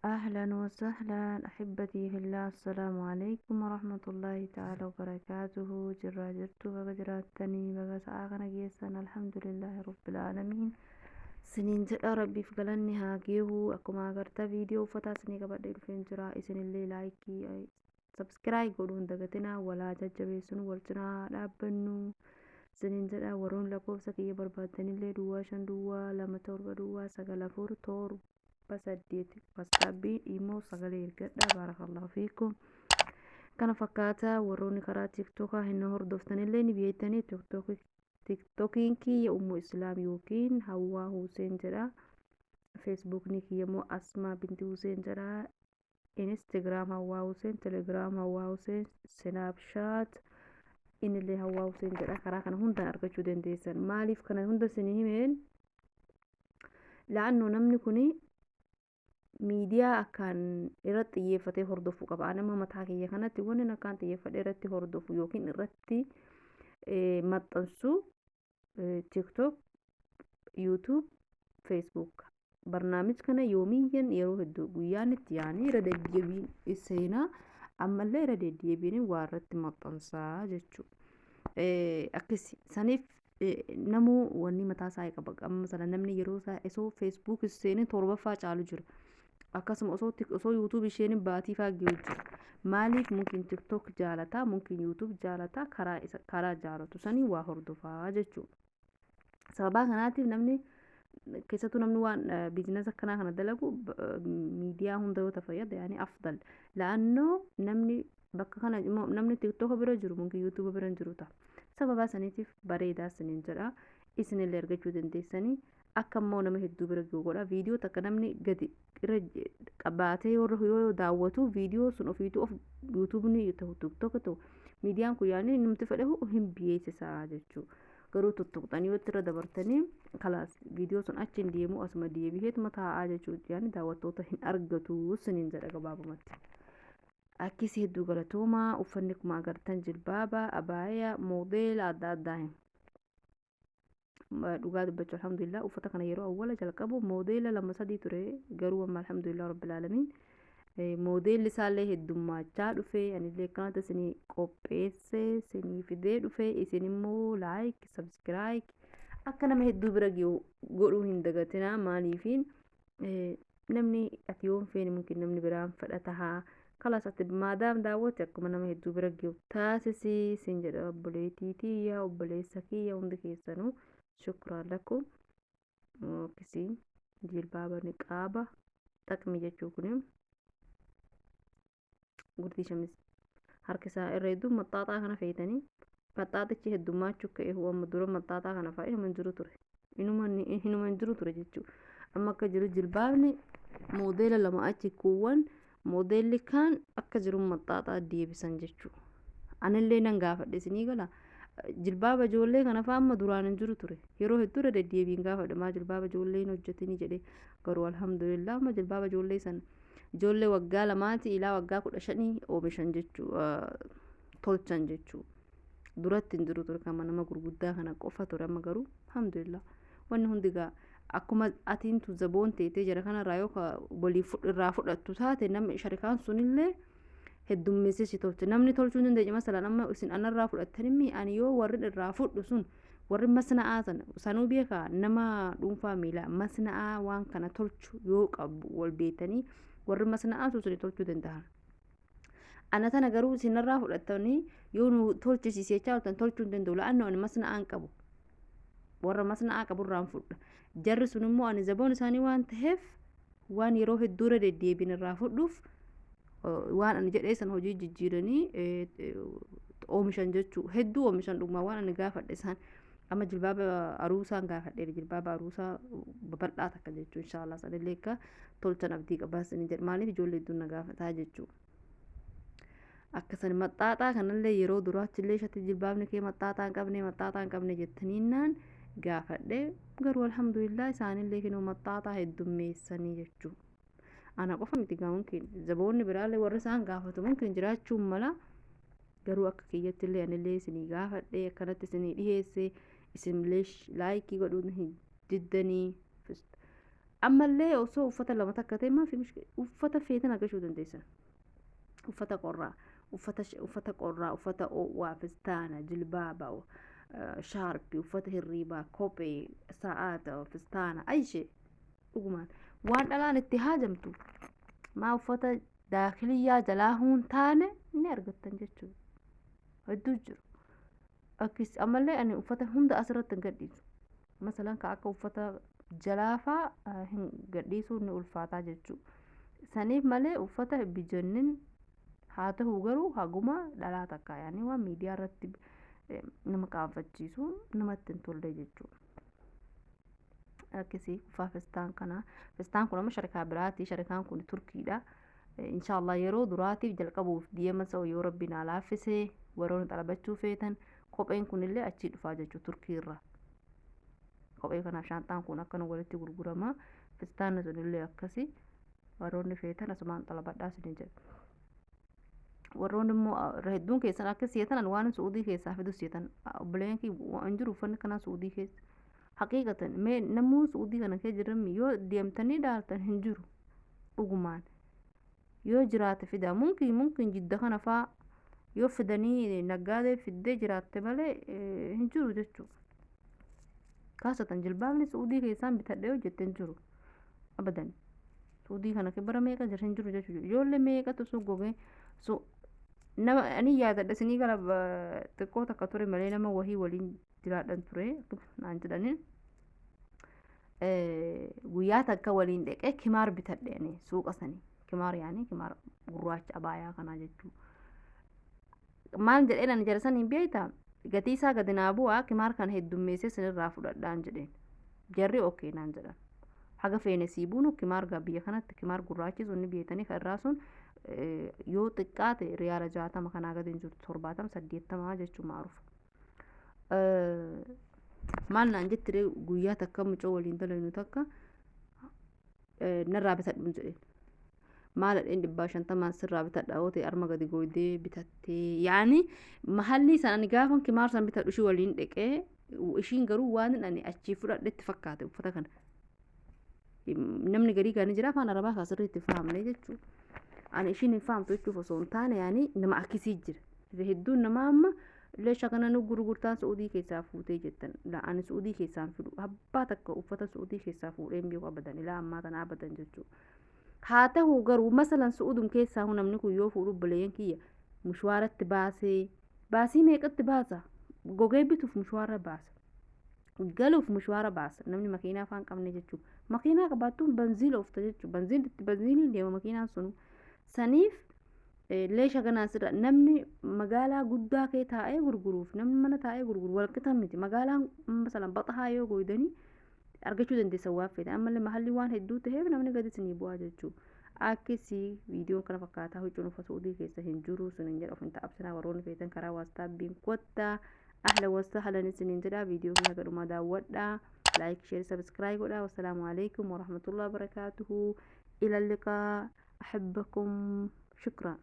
أهلا وسهلا أحبتي في الله، السلام عليكم ورحمة الله تعالى وبركاته. Jirraa jirtu? Baga jiraattanii, baga sa'aa kana geessan. الحمد لله رب العالمين siniin jedha. Rabbiif galanni haa geehu. Akkuma agartaa, viidiyoo uffataa isinii qabadhee dhufeen jira. Isinillee like, subscribe godhuu hin dagatinaa. Walaa jajjabeessinu, wal cinaa dhaabbannu siniin jedha. Warroon lakkoofsa kiyya barbaaddanillee 050 027 09 478, WhatsAppii, imo, sagalee ergadha. بارك الله فيكم. Kana fakkaata. Warroonni karaa TikTokaa hin hordoftanillee ni beektanii, TikTokiin kiyya Ummu Islaam yookiin Hawwaa Huseen jedha. Facebookni kiyya immoo Asmaa Binti Huseen jedha. Instagram Hawwaa Huseen, Telegram Hawwaa Huseen, Snapchat innillee Hawwaa Huseen jedha. Karaa kana hundaan argachuu dandeessan. Maaliif kana hunda isinii himeen? La'annoo namni kuni miidiyaa akkaan irratti xiyyeeffatee hordofuu qaba. Ani amma mataa kiyya kanatti wanni akkaan xiyyeeffadhee irratti hordofu yookiin irratti maxxansu TikTok, YouTube, Facebook. Barnaamij kana yoomiyyan yeroo hedduu guyyaan itti yaanii irra deddeebiin seenaa, ammallee irra deddeebiin waa irratti maxxansaa jechuudha. Akkasi saniif namuu wanni mataa isaa qaba. Amma sana namni yeroo isaa osoo Facebook seenee torbaffaa caalu jira. Akkasuma osoo YouTube isheen baatii faa ge'u jira. Maaliif? Mungkin TikTok jaalataa, mungkin YouTube jaalataa, karaa isa karaa jaalatu sanii waa hordofaa jechuudha. Sababaa kanaatiif namni, keessattuu namni waan business akkanaa kana dalagu, miidiyaa hunda yoo fayyada yaani أفضل. La'annoo namni bakka kana namni TikTok bira jiru mungkin YouTube bira hin jiru ta'a. Sababaa saniitiif bareedaa isiniin jedha. Isinillee argachuu dandeessanii, akka immoo nama hedduu bira gahu godha. Viidiyoo takka namni gadi irra qabaatee yoo daawwatu, viidiyoo sun ofiitu of YouTubeni ta'u, TikTok ta'u, miidiyaan kun yaani namti fedhe hin beeksisaa jechuudha. Garuu tuttuqxanii yoo irra dabartanii, خلاص, viidiyoo sun achi hin deemu, asuma deebi'eetuma taa'aa jechuudha. Yaani daawwattoota hin argatu siniin jedha gabaabumatti. Akkasii hedduu galatoomaa. Uffanni akkuma agartan jilbaaba, abaayaa, moodeela adda addaa. Dhugaa dubbachuu, الحمد لله, uffata kana yeroo awwala jalqabu moodeela lama sadii ture. Garuu amma الحمد لله رب العالمين moodeelli isaallee heddummaachaa dhufe. Anillee akkanatti isinii qopheesse, isinii fidee dhufe. Isin immoo like, subscribe akka nama hedduu bira godhuu hin dagatinaa. Maaliifiin namni ati yoon feene mungkin namni biraan fedha tahaa. خلاص, ati maadaam daawwatte, akkuma nama hedduu bira gahu taasisii sin jedha. Obboleettii tiyya, obboleessa kiyya, hundi keessanuu شكرا لكم. Akkasii jilbaaba, niqaaba, xaqmi jechuu kun gurdii shamis harka isaa irra hedduu maxxaaxaa kana feetanii, maxxaaxichi heddummaachuu ka'e. Amma dura maxxaaxaa kana fa'a inuma hin jiru ture, inuma hin jiru ture jechuudha. Amma akka jiru jilbaabni moodeela lama achi kuuwwan moodeelli kaan akka jiru maxxaaxaa deebisan jechuudha. Anillee nan gaafadhe isinii gala. Jilbaaba ijoollee kana fa'a amma duraan hin jiru ture. Yeroo hedduu irra deddeebiin gaafadhe, maa jilbaaba ijoollee hin hojjetinii jedhee. Garuu الحمد لله, amma jilbaaba ijoollee sana ijoollee waggaa 2tii ilaa waggaa 15 oomishan jechuu, tolchan jechuu. Duratti hin jiru ture, kama nama gurguddaa kana qofa ture. Amma garuu الحمد لله, wanni hundi gaa akkuma atiintu zaboon teetee jira kanarraa yoo walii irraa fudhattu taate, namni sharikaan sunillee heddummeessee si tolche. Namni tolchuu hin dandeenye, masalaan amma isin anarraa fudhattanii, ani yoo warri irraa fudhu sun warri masna'aa sana sanuu beekaa, nama dhuunfaa miilaa masna'aa waan kana tolchu yoo qabu wal beektanii, warri masna'aa sun suni tolchuu danda'an. Ana tana garuu isinirraa fudhattanii yoo nu tolchisiisechaa jirtan, tolchuu hin danda'u. La'annoo ani masna'aa hin qabu. Warra masna'aa qaburraan fudha. Jarri sun immoo ani zaboon isaanii waan ta'eef, waan yeroo hedduu irra deddeebiin irraa fudhuuf, waan ani jedhee san hojii jijjiiranii oomishan jechuu. Hedduu oomishan dhugumaa waan ani gaafadhe isaan. Amma jilbaaba aruusaan gaafadheera, jilbaaba aruusaa babal'aa takka jechuu. إن شاء الله sanillee akka tolchan abdii qabaas ni jedha. Maaliif? Ijoollee hedduun na gaafataa jechuu. Akkasan maxxaaxaa kanallee yeroo duraachillee shatti jilbaabni kee maxxaaxaa hin qabne, maxxaaxaa hin qabne jettaniinnaan gaafadhe. Garuu الحمد لله, isaanillee kinoo maxxaaxaa heddummeessanii jechuu. Ana qofa miti gaa, mungkin zaboonni biraallee warri isaan gaafatu mungkin jiraachuun mala. Garuu akka kiyyattillee anillee isinii gaafadhe, akkanatti isinii dhiheesse. Isinillee like godhuun hin diddanii. Ammallee osoo uffata lama takka ta'e maa fi uffata feetan argachuu dandeessan. Uffata qorraa, uffata qorraa, uffata oowwaa, fistaana, jilbaaba, shaarpii, uffata hirriibaa, kophee, sa'aata, fistaana, ayishee dhugumaan waan dhalaan itti haajamtu maa uffata daakiliyyaa jalaa huun taane ni argattan jechuudha. Hedduu jiru. Akkis ammallee ani uffata hunda asirratti hin gadhiisu. Masalan ka akka uffata jalaafaa hin gadhiisuun ni ulfaataa jechuudha. Saniif malee uffata bijannin haa ta'u garuu haguma dhalaa takka yaani waan miidiyaa irratti nama qaanfachiisu namatti hin tolle jechuudha. Akkasii uffaa fistaan kana fistaan kun amma sharikaa biraati, sharikaan kun Turkiidha. Inshaallah yeroo duraatiif jalqabuuf deema sa'u yoo rabbi naa laaffisee warroonni xalabachuu feetan kopheen kunillee achii dhufaa jechuudha Turkiirraa. Kophee kanaaf shaanxaan kun akkana walitti gurgurama. Fistaanni sunillee akkasii warroonni feetan asumaan xalabadhaa isin jedha. Warroonni immoo hedduun keessan akka seetan waan Suudii keessaa fidu seetan obboleen kiyya hin jiru uffanni kanaa Suudii keessa. Haqiiqatan mee namoonni Suudii kana keessa jiran yoo deemtanii ilaaltan hin jiru dhugumaan. Yoo jiraate fida mumkin jidda kana faa yoo fidanii naggaadee fiddee jiraatte malee hin jiru jechuudha. Kaasatan jilbaabni Suudii keessaan bitadhee hojjette hin jiru abadan. Suudii kana bara meeqa jira hin jiru jechuudha. Ijoollee meeqatu sun gogee su nama ani yaadadha isinii gara xiqqoo takka ture malee nama wahii waliin jiraadhan ture naan jedhanii. Guyyaa takka waliin dhaqee kimaar bitadhe ani suuqa sanii. Kimaar yaani kimaar gurraacha abaayaa kanaa jechuudha. Maal jedheen ani jara saniin beektaa? Gatii isaa gadi naa bu'aa kimaar kana heddummeessee sinirraa fudhadhaan jedheen. Jarri okkee naan jedhan. Haga feene sii buunu kimaar biyya kanatti kimaar gurraachi sun ni beektanii kan irraa sun yoo xiqqaate riyaala 60 kanaa gadi hin jirtu 70 80 jechuun maarufa. Maal naan jetti guyyaa takka mucoo waliin dalagnu takka narraa bitadhu jedheen. Maal dheen 150 sirraa bitadha yoo ta'e arma gadi gooydee bitattee yaani mahalli san ani gaafa kimaar san bitadhu ishii waliin dhaqee ishiin garuu waan ani achii fudhadhetti fakkaate uffata kana. Namni garii gaanii jira afaan arabaa kan sirriitti fahamne jechuudha. Ani ishiin hin fahamtu jechuuf osoo hin taane yaani nama akkasii jira. Hedduun namaa amma leesha kana nu gurgurtaan Suudii keessaa fuutee jettan. Ani Suudii keessaan fidu abbaa takka uffata Suudii keessaa fuudhee hin beeku abadan ilaa ammaa tana abadan jechuudha. Haa ta'u garuu masalan Suudum keessaa namni kun yoo fuudhu obboleeyyan kiyya mushwaaratti baasee baasii meeqatti baasa gogee bituuf mushwaara baasa. Galuuf mushwaara baasa namni makiinaa afaan qabne jechuudha. Makiinaa qabaattuun banziila oofta jechuudha. Banziiliin deema makiinaan sunu. Saniif leesha kanaan sirra namni magaalaa guddaa kee taa'ee gurguruuf namni mana taa'ee gurguru walqixa miti. Magaalaan masalan baxahaa yoo gooydanii argachuu dandeessan waan feetan. Ammallee mahalli waan hedduu ta'eef namni gadi isinii bu'aa jechuudha. Akkasii viidiyoon kana fakkaataa huccuun uffata Suudii keessa hin jiru suniin jedha of hin ta'absinaa warroonni feetan karaa waastaabbiin kottaa. Ahlan wasahlan isiniin jedha viidiyoo kana gadhumaa daawwadhaa. Like, share, subscribe godhaa. Wassalaamu alaikum warahmatullahi wabarakaatuhu. Ila liqaa. أحبكم. شكرا.